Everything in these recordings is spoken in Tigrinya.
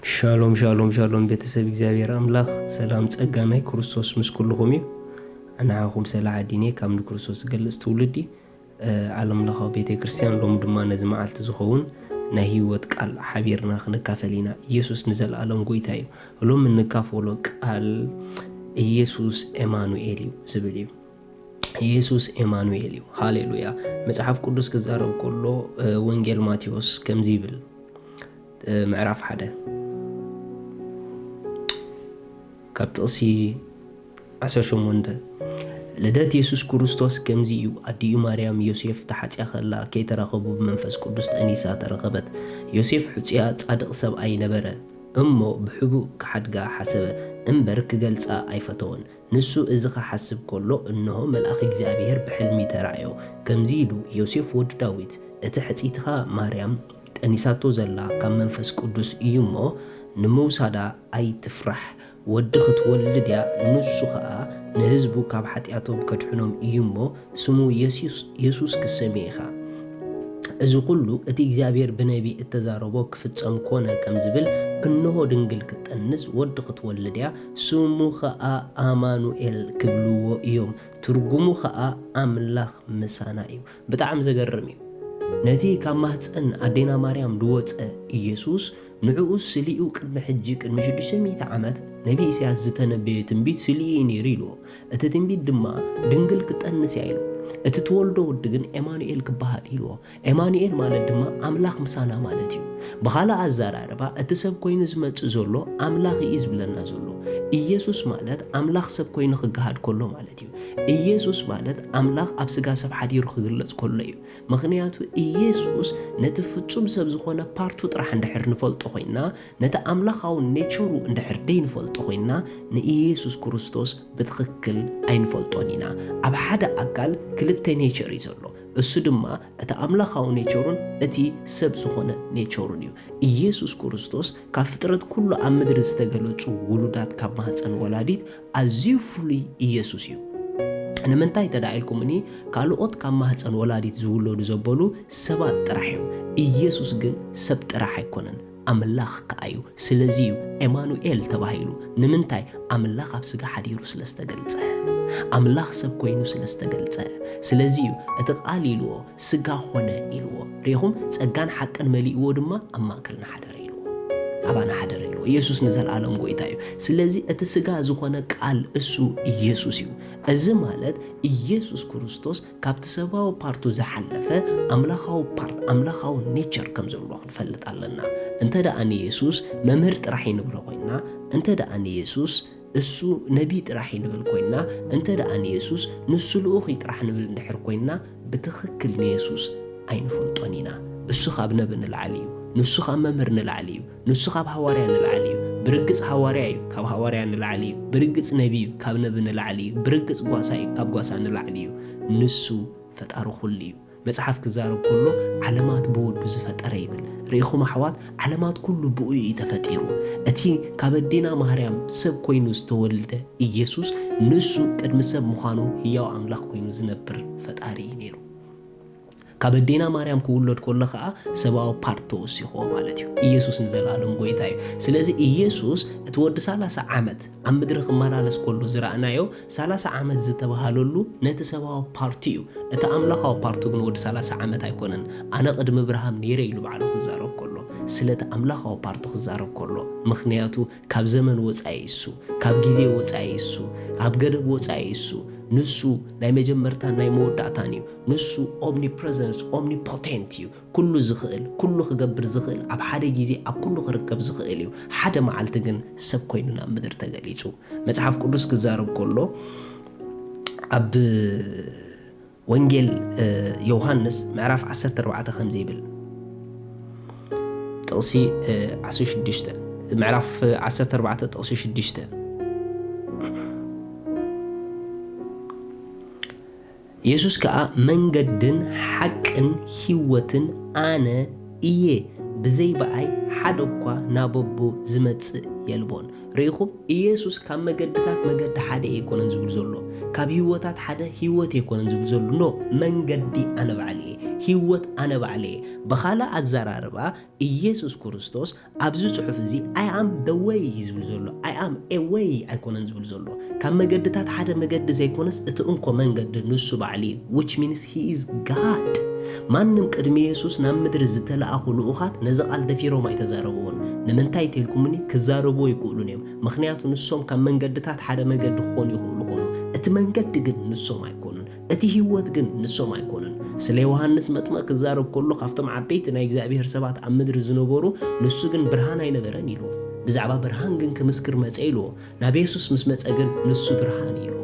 ሻሎም ሻሎም ሻሎም፣ ቤተሰብ እግዚኣብሔር ኣምላኽ ሰላም ጸጋ ናይ ክርስቶስ ምስ ኩልኹም እዩ። ኣንሓኹም ሰላ ዓዲኔ ካብ ንክርስቶስ ዝገልጽ ትውልዲ፣ እ፣ ዓለም ለኻዊ ቤተ ክርስቲያን። ሎም ድማ ነዚ መዓልቲ ዝኸውን ናይ ህይወት ቃል ሓቢርና ክንካፈል ኢና። ኢየሱስ ንዘለኣለም ጎይታ እዩ። ሎም እንካፈሎ ቃል ኢየሱስ ኤማኑኤል እዩ ዝብል እዩ። ኢየሱስ ኤማኑኤል እዩ። ሃሌሉያ። መጽሓፍ ቅዱስ ክዛረብ ከሎ፣ እ፣ ወንጌል ማቴዎስ ከምዚ ይብል፣ እ፣ ምዕራፍ ሓደ ካብ ጥቕሲ ዓሰርተ ሸሞንተ፣ ልደት የሱስ ክርስቶስ ከምዚ እዩ። ኣዲኡ ማርያም ዮሴፍ ተሓጽያ ከላ ከይተራኸቡ ብመንፈስ ቅዱስ ጠኒሳ ተረኸበት። ዮሴፍ ሕጹያ ጻድቕ ሰብኣይ ነበረ እሞ ብሕቡእ ክሓድጋ ሓሰበ እምበር ክገልጻ ኣይፈተወን። ንሱ እዚ ኽሓስብ ከሎ እንሆ መልኣኽ እግዚኣብሔር ብሕልሚ ተራእዮ ከምዚ ኢሉ፣ ዮሴፍ ወዲ ዳዊት፣ እቲ ሕጽይትኻ ማርያም ጠኒሳቶ ዘላ ካብ መንፈስ ቅዱስ እዩ እሞ ንምውሳዳ ኣይትፍራሕ። ወዲ ክትወልድ እያ፣ ንሱ ኸኣ ንህዝቡ ካብ ሓጢኣቶም ከድሕኖም እዩ እሞ ስሙ የሱስ፣ የሱስ ክሰምዮ ኢኻ። እዚ ኹሉ እቲ እግዚኣብሔር ብነቢ እተዛረቦ ክፍጸም ኮነ ከም ዝብል፣ እንሆ ድንግል ክትጠንስ ወዲ ክትወልድ እያ፣ ስሙ ኸኣ ኣማኑኤል ክብልዎ እዮም። ትርጉሙ ኸኣ ኣምላኽ ምሳና እዩ። ብጣዕሚ ዘገርም እዩ። ነቲ ካብ ማህፀን ኣዴና ማርያም ዝወፀ ኢየሱስ ንዕኡ ስሊኡ ቅድሚ ሕጂ፣ ቅድሚ ሽዱሽተ ሚእቲ ዓመት ነቢ ኢሳያስ ዝተነበየ ትንቢት ስሊኡ እዩ ነይሩ ኢልዎ። እቲ ትንቢት ድማ ድንግል ክትጠንስ እያ ኢሉ። እቲ ትወልዶ ወዲ ግን ኤማኑኤል ክበሃል ኢልዎ። ኤማኑኤል ማለት ድማ ኣምላኽ ምሳና ማለት እዩ። ብኻልእ ኣዘራርባ እቲ ሰብ ኮይኑ ዝመጽእ ዘሎ ኣምላኽ እዩ ዝብለና ዘሎ። ኢየሱስ ማለት ኣምላኽ ሰብ ኮይኑ ክገሃድ ከሎ ማለት እዩ። ኢየሱስ ማለት ኣምላኽ ኣብ ስጋ ሰብ ሓዲሩ ክግለጽ ከሎ እዩ። ምኽንያቱ ኢየሱስ ነቲ ፍጹም ሰብ ዝኾነ ፓርቱ ጥራሕ እንድሕር ንፈልጦ ኮይና፣ ነቲ ኣምላኻዊ ኔቸሩ እንድሕር ደይንፈልጦ ኮይና፣ ንኢየሱስ ክርስቶስ ብትኽክል ኣይንፈልጦን ኢና። ኣብ ሓደ ኣካል ክልተ ኔቸር እዩ ዘሎ። እሱ ድማ እቲ ኣምላኻዊ ኔቸሩን እቲ ሰብ ዝኾነ ኔቸሩን እዩ። ኢየሱስ ክርስቶስ ካብ ፍጥረት ኩሉ ኣብ ምድሪ ዝተገለጹ ውሉዳት ካብ ማህፀን ወላዲት ኣዝዩ ፍሉይ ኢየሱስ እዩ። ንምንታይ ተዳ ኢልኩምኒ፣ ካልኦት ካብ ማህፀን ወላዲት ዝውለዱ ዘበሉ ሰባት ጥራሕ እዮም። ኢየሱስ ግን ሰብ ጥራሕ ኣይኮነን፣ ኣምላኽ ከኣ እዩ። ስለዚ እዩ ኤማኑኤል ተባሂሉ። ንምንታይ? ኣምላኽ ኣብ ስጋ ሓዲሩ ስለ ዝተገልጸ፣ ኣምላኽ ሰብ ኮይኑ ስለ ዝተገልጸ። ስለዚ እዩ እቲ ቃል ኢልዎ፣ ስጋ ኾነ ኢልዎ። ርኢኹም? ጸጋን ሓቅን መሊእዎ ድማ ኣብ ማእከልና ሓደረ ኢልዎ። ኣባና ሓደረ ኢልዎ። ኢየሱስ ንዘለኣለም ጎይታ እዩ። ስለዚ እቲ ስጋ ዝኾነ ቃል እሱ ኢየሱስ እዩ። እዚ ማለት ኢየሱስ ክርስቶስ ካብቲ ሰብኣዊ ፓርቱ ዝሓለፈ ኣምላኻዊ ፓርት፣ ኣምላኻዊ ኔቸር ከም ዘለዎ ክንፈልጥ ኣለና። እንተ ደኣ ንኢየሱስ መምህር ጥራሕ ይንብሮ ኮይንና፣ እንተ ደኣ ንኢየሱስ እሱ ነቢ ጥራሕ ይንብል ኮይንና፣ እንተ ደኣ ንኢየሱስ ንሱ ልኡኽ እዩ ጥራሕ ንብል እንድሕር ኮይንና፣ ብትኽክል ንኢየሱስ ኣይንፈልጦን ኢና። እሱ ካብ ነቢ ንላዕሊ እዩ። ንሱ ካብ መምህር ንላዕሊ እዩ። ንሱ ካብ ሃዋርያ ንላዕሊ እዩ። ብርግጽ ሃዋርያ እዩ፣ ካብ ሃዋርያ ንላዕሊ እዩ። ብርግጽ ነቢ እዩ፣ ካብ ነቢ ንላዕሊ እዩ። ብርግጽ ጓሳ እዩ፣ ካብ ጓሳ ንላዕሊ እዩ። ንሱ ፈጣሪ ኩሉ እዩ። መጽሓፍ ክዛረብ ከሎ፣ "ዓለማት ብወዱ ዝፈጠረ" ይብል። ርኢኹም ኣሕዋት፣ ዓለማት ኩሉ ብኡ እዩ ተፈጢሩ። እቲ ካብ ኣዴና ማርያም ሰብ ኮይኑ ዝተወልደ ኢየሱስ፣ ንሱ ቅድሚ ሰብ ምዃኑ ህያው ኣምላኽ ኮይኑ ዝነብር ፈጣሪ እዩ ነይሩ። ካብ ኣዴና ማርያም ክውለድ ከሎ ኸኣ ሰብኣዊ ፓርት ተወሲኽዎ ማለት እዩ። ኢየሱስ ንዘለኣለም ጎይታ እዩ። ስለዚ ኢየሱስ እቲ ወዲ ሰላሳ ዓመት ኣብ ምድሪ ክመላለስ ከሎ ዝረኣናዮ፣ ሰላሳ ዓመት ዝተባህለሉ ነቲ ሰብኣዊ ፓርቲ እዩ። እቲ ኣምላኻዊ ፓርቱ ግን ወዲ ሰላሳ ዓመት ኣይኮነን። "ኣነ ቅድሚ እብርሃም ነይረ" ኢሉ ባዕሉ ክዛረብ ከሎ፣ ስለቲ ኣምላኻዊ ፓርቱ ክዛረብ ከሎ፣ ምኽንያቱ ካብ ዘመን ወጻኢ እሱ፣ ካብ ግዜ ወጻኢ እሱ፣ ካብ ገደብ ወጻኢ እሱ፣ ንሱ ናይ መጀመርታን ናይ መወዳእታን እዩ። ንሱ ኦምኒፕረዘንስ፣ ኦምኒፖቴንት እዩ። ኩሉ ዝኽእል፣ ኩሉ ክገብር ዝኽእል፣ ኣብ ሓደ ግዜ ኣብ ኩሉ ክርከብ ዝኽእል እዩ። ሓደ መዓልቲ ግን ሰብ ኮይኑ ናብ ምድሪ ተገሊጹ። መጽሓፍ ቅዱስ ክዛረብ ከሎ፣ ኣብ ወንጌል፣ እ፣ ዮሃንስ ምዕራፍ ዓሰርተ ኣርባዕተ ከምዚ ይብል። ጥቕሲ፣ እ፣ ዓሰርተ ሽዱሽተ፣ ምዕራፍ ዓሰርተ ኣርባዕተ ጥቕሲ ሽዱሽተ። የሱስ ከኣ መንገድን ሓቅን ህይወትን ኣነ እየ፣ ብዘይ ብኣይ ሓደ እኳ ናብ ኣቦ ዝመጽእ የልቦን። ርኢኹም? ኢየሱስ ካብ መገድታት መገዲ ሓደ ኣይኮነን ዝብል ዘሎ፣ ካብ ህይወታት ሓደ ህይወት ኣይኮነን ዝብል ዘሎ። ኖ፣ መንገዲ ኣነ ባዕሊ እየ። ህይወት ኣነ ባዕለየ። ብኻልእ ኣዘራርባ፣ ኢየሱስ ክርስቶስ ኣብዚ ጽሑፍ እዚ I am the way እዩ ዝብል ዘሎ። I am a way ኣይኮነን ዝብል ዘሎ። ካብ መገድታት ሓደ መገዲ ዘይኮነስ እቲ እንኮ መንገዲ ንሱ ባዕሉ እዩ። Which means he is God። ማንም ቅድሚ የሱስ ናብ ምድሪ ዝተለኣኹ ልኡኻት ነዚ ቃል ደፊሮም ኣይተዛረብዎን። ንምንታይ ተልኩምኒ ክዛረብዎ ይክእሉን እዮም። ምኽንያቱ ንሶም ካብ መንገድታት ሓደ መገዲ ክኾኑ ይኽእሉ ኾኑ። እቲ መንገዲ ግን ንሶም ኣይኮኑን። እቲ ህይወት ግን ንሶም ኣይኮኑን። ስለ ዮሃንስ መጥምቕ ክዛረብ ከሎ ካብቶም ዓበይቲ ናይ እግዚኣብሔር ሰባት ኣብ ምድሪ ዝነበሩ ንሱ ግን ብርሃን ኣይነበረን ኢልዎ። ብዛዕባ ብርሃን ግን ክምስክር መጸ ኢልዎ። ናብ የሱስ ምስ መጸ ግን ንሱ ብርሃን ኢልዎ።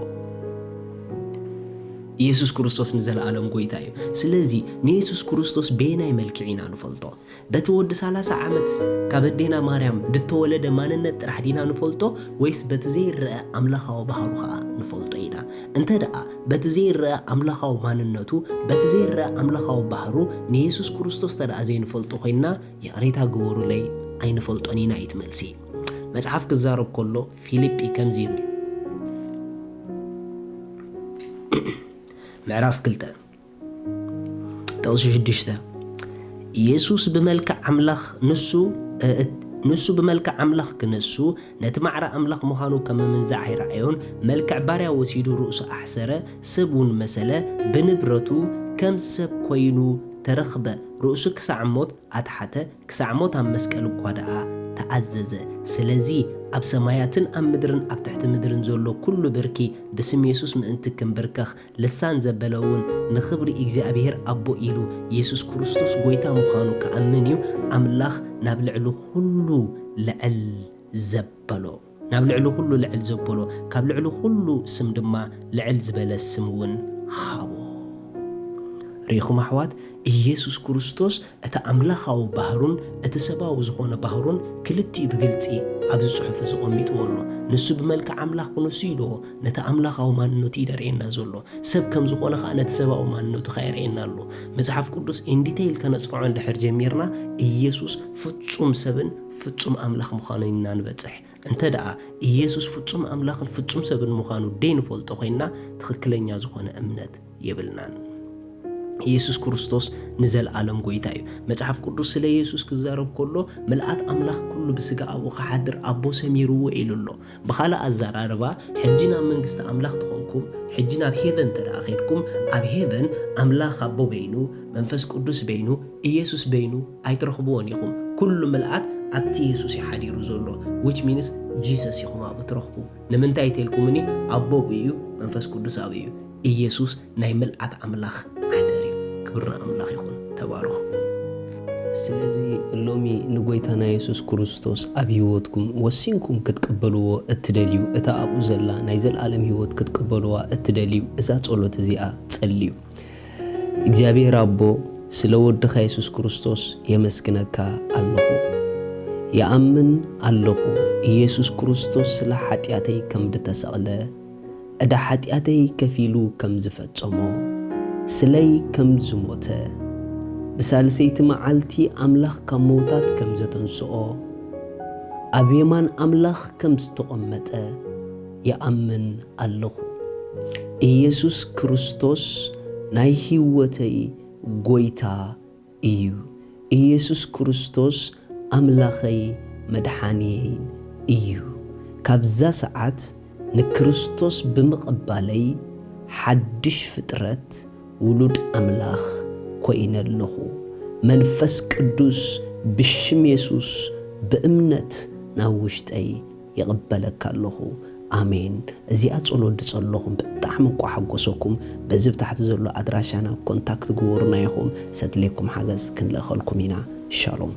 ኢየሱስ ክርስቶስ ንዘለኣለም ጎይታ እዩ። ስለዚ ንየሱስ ክርስቶስ በየናይ መልክዕ ኢና ንፈልጦ? በቲ ወዲ ሰላሳ ዓመት ካብ ኣዴና ማርያም ድተወለደ ማንነት ጥራሕ ዲና ንፈልጦ ወይስ በቲ ዘይረኣ ኣምላኻዊ ባህሩ ኸኣ ንፈልጦ ኢና? እንተ ደኣ በቲ ዘይረኣ ኣምላኻዊ ማንነቱ፣ በቲ ዘይረኣ ኣምላኻዊ ባህሩ ንየሱስ ክርስቶስ እንተ ደኣ ዘይንፈልጦ ኮይንና፣ ይቕሬታ ግበሩለይ፣ ኣይንፈልጦን ኢና እዩ እቲ መልሲ። መጽሓፍ ክዛረብ ከሎ ፊልጲ ከምዚ ይብል። ምዕራፍ ክልተ ጥቕሲ ሽዱሽተ፣ ኢየሱስ ብመልክዕ ኣምላኽ ንሱ፣ እ፣ እ፣ ንሱ ብመልክዕ ኣምላኽ ክነሱ ነቲ ማዕረ ኣምላኽ ምዃኑ ከም ምምንዛዕ ኣይረኣዮን፣ መልክዕ ባርያ ወሲዱ ርእሱ ኣሕሰረ፣ ሰብ እውን መሰለ፣ ብንብረቱ ከም ሰብ ኮይኑ ተረኽበ፣ ርእሱ ክሳዕ ሞት ኣትሓተ፣ ክሳዕ ሞት ኣብ መስቀል እኳ ደኣ ተኣዘዘ። ስለዚ ኣብ ሰማያትን ኣብ ምድርን ኣብ ትሕቲ ምድርን ዘሎ ኩሉ ብርኪ ብስም የሱስ ምእንቲ ክንብርከኽ፣ ልሳን ዘበለ እውን ንኽብሪ እግዚኣብሔር ኣቦ ኢሉ የሱስ ክርስቶስ ጐይታ ምዃኑ ክኣምን እዩ፣ ኣምላኽ ናብ ልዕሊ ኹሉ ልዕል ዘበሎ። ናብ ልዕሊ ኹሉ ልዕል ዘበሎ፣ ካብ ልዕሊ ኹሉ ስም ድማ ልዕል ዝበለ ስም እውን ሃቦ። ርኢኹም ኣሕዋት፣ ኢየሱስ ክርስቶስ እቲ ኣምላኻዊ ባህሩን እቲ ሰባዊ ዝኾነ ባህሩን ክልቲኡ ብግልጺ ኣብዚ ጽሑፍ እዚ ኣቐሚጥዎ ኣሎ። ንሱ ብመልክዕ ኣምላኽ ክነሱ ኢልዎ፣ ነቲ ኣምላኻዊ ማንነቱ እዩ ደርእየና ዘሎ። ሰብ ከም ዝኾነ ኸኣ ነቲ ሰባዊ ማንነቱ ኸኣ የርእየና ኣሎ። መጽሓፍ ቅዱስ in detail ከነጽንዖ እንድሕር ጀሚርና፣ ኢየሱስ ፍጹም ሰብን ፍጹም ኣምላኽ ምዃኑ ኢና ንበጽሕ። እንተ ደኣ ኢየሱስ ፍጹም ኣምላኽን ፍጹም ሰብን ምዃኑ ደይንፈልጦ ኮይንና፣ ትኽክለኛ ዝኾነ እምነት የብልናን። ኢየሱስ ክርስቶስ ንዘለኣለም ጐይታ እዩ። መጽሓፍ ቅዱስ ስለ ኢየሱስ ክዛረብ ከሎ፣ ምልኣት ኣምላኽ ኩሉ ብስጋ ኣብኡ ክሓድር ኣቦ ሰሚርዎ ኢሉ ኣሎ። ብኻልእ ኣዘራርባ፣ ሕጂ ናብ መንግስቲ ኣምላኽ ተኾንኩም፣ ሕጂ ናብ ሄቨን እንተ ደኣ ኸድኩም፣ ኣብ ሄቨን ኣምላኽ ኣቦ በይኑ፣ መንፈስ ቅዱስ በይኑ፣ ኢየሱስ በይኑ ኣይትረኽብዎን ኢኹም። ኩሉ ምልኣት ኣብቲ ኢየሱስ እዩ ሓዲሩ ዘሎ። Which means Jesus ኢኹም ኣብኡ ትረኽቡ። ንምንታይ ተልኩምኒ? ኣቦ ኣብኡ እዩ፣ መንፈስ ቅዱስ ኣብኡ እዩ። ኢየሱስ ናይ ምልኣት ኣምላኽ ሓደር እዩ። ክብሪ ንኣምላኽ ይኹን። ተባረኹ። ስለዚ ሎሚ ንጎይታና የሱስ ክርስቶስ ኣብ ህይወትኩም ወሲንኩም ክትቅበልዎ እትደልዩ፣ እታ ኣብኡ ዘላ ናይ ዘለኣለም ህይወት ክትቅበልዋ እትደልዩ፣ እዛ ጸሎት እዚኣ ጸልዩ። እግዚኣብሔር ኣቦ፣ ስለ ወድኻ የሱስ ክርስቶስ የመስግነካ ኣለኹ። ይኣምን ኣለኹ፣ ኢየሱስ ክርስቶስ ስለ ሓጢኣተይ ከም ድተሰቕለ፣ ዕዳ ሓጢኣተይ ከፊሉ ከም ዝፈጸሞ፣ ስለይ ከም ዝሞተ፣ ብሳልሰይቲ መዓልቲ ኣምላኽ ካብ መውታት ከም ዘተንስኦ፣ ኣብ የማን ኣምላኽ ከም ዝተቐመጠ ይኣምን ኣለኹ። ኢየሱስ ክርስቶስ ናይ ህይወተይ ጐይታ እዩ። ኢየሱስ ክርስቶስ ኣምላኸይ መድሓንየይን እዩ። ካብዛ ሰዓት ንክርስቶስ ብምቕባለይ ሓድሽ ፍጥረት ውሉድ ኣምላኽ ኮይነ ኣለኹ። መንፈስ ቅዱስ ብሽም የሱስ ብእምነት ናብ ውሽጠይ ይቕበለካ ኣለኹ። ኣሜን። እዚኣ ጸሎት ዝጸለኹም ብጣዕሚ እኳ ሓጎሰኩም። በዚ ብታሕቲ ዘሎ ኣድራሻና ኮንታክት ግበሩና ኢኹም። ሰድሌኩም ሓገዝ ክንልእኸልኩም ኢና። ሻሎም።